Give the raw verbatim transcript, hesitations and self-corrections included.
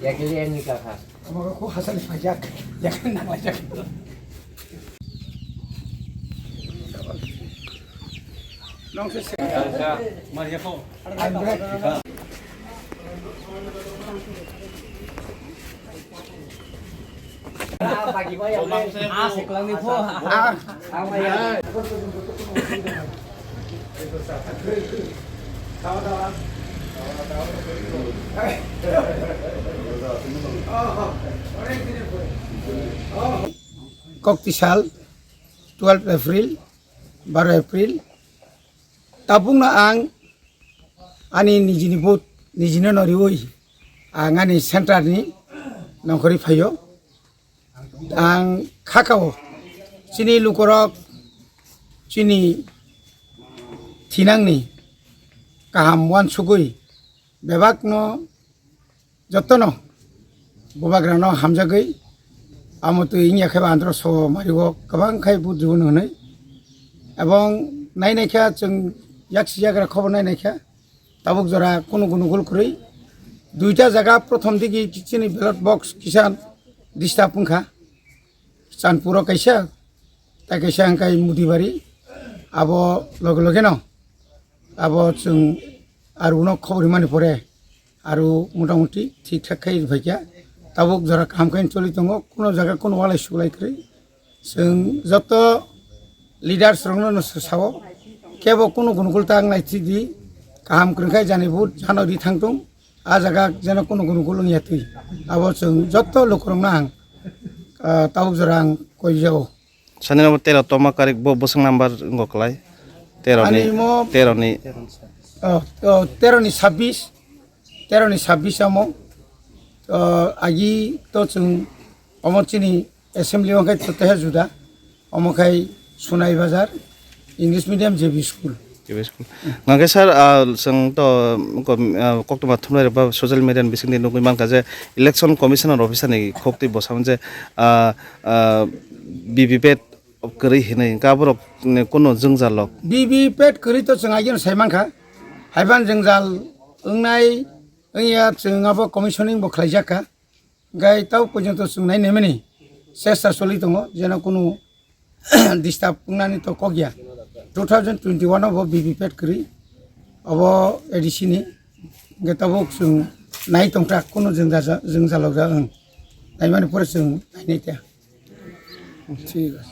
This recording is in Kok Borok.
Yakili ani kakha. Amaga ko hasal pajak, yakin na pajak. Nong se se. Maria ko. Andra. Koktisal, twelve April, baro April, tabukno ang ani nijini vote nijino no riwi ang ani center ni nongkhorwi phaio. Ang khakao chini lukorok chini thinangni kaham wansugwi bebakno jotono bubagrano hamjagwi amo twi wngya khe ba andro so mario kwbang khai budjubun hwnwi. Ebong nainaikha chwng yaksi yagra khobor nainaikha tabuk jora kunu gunu gul kwrwi duita jaga prothom digi chini ballot box kisa disturb wngkha. Chanpuro kaisa, tai kaisa hwnkhai Mudibari, abo loge loge no abo chwng aruno khobor himani pore aru motamuti thik thak khai rwphaikha. Tabuk jora kaham khai choli tongo, kuno jaga kuno walai sulai kwrwi. Chwng joto leaders rokno no sao, kebo kuno gunukul ta wnglai thidi, kaham kwrwngkhai jani vote jano ri thangtung, a jaga jeno kuno gunukul wngya twi. Abo chwng joto lukurokno ang, ah, tabuk jora ang koi jao. Sani number tero toma karik bo bwswk number wngkha kwlai. Tero ni, ani imo tero ni. Oh, oh, tero ni sabbish, tero ni sabbish amo. Oh, agi to chwng omo chini assembly o khe to teha juda. Omo khai Sunai Bazar, English medium J B school. J B school. Nangkhe sir, ah, chwng to, um, ah, koktwma thumnai rok ba social media ni bisingtwi nugwi mankha je election commissioner officer ni khok twi bwsamo je, ah, ah, V V P A T kwrwi hinwi, hwnkhe aborok ni kuno jwngjal rok. V V P A T kwrwi to chwng ageno sai mankha. Haiban jwngjal wngnai wngya chwng abo commissioning bo khlaijakha. Hwnkhe tau porjonto chwng nai naimani chesta choli tongo, jeno kuno disturb wngnani to kok ya. Two thousand twenty-one o bo V V P A T kwrwi, obo A D C ni. Hwnkhe tabuk chwng nai tongkha, kuno jwngjal, jwngjal rok ja wng. Naimani pore chwng nainai ta. Thik ase.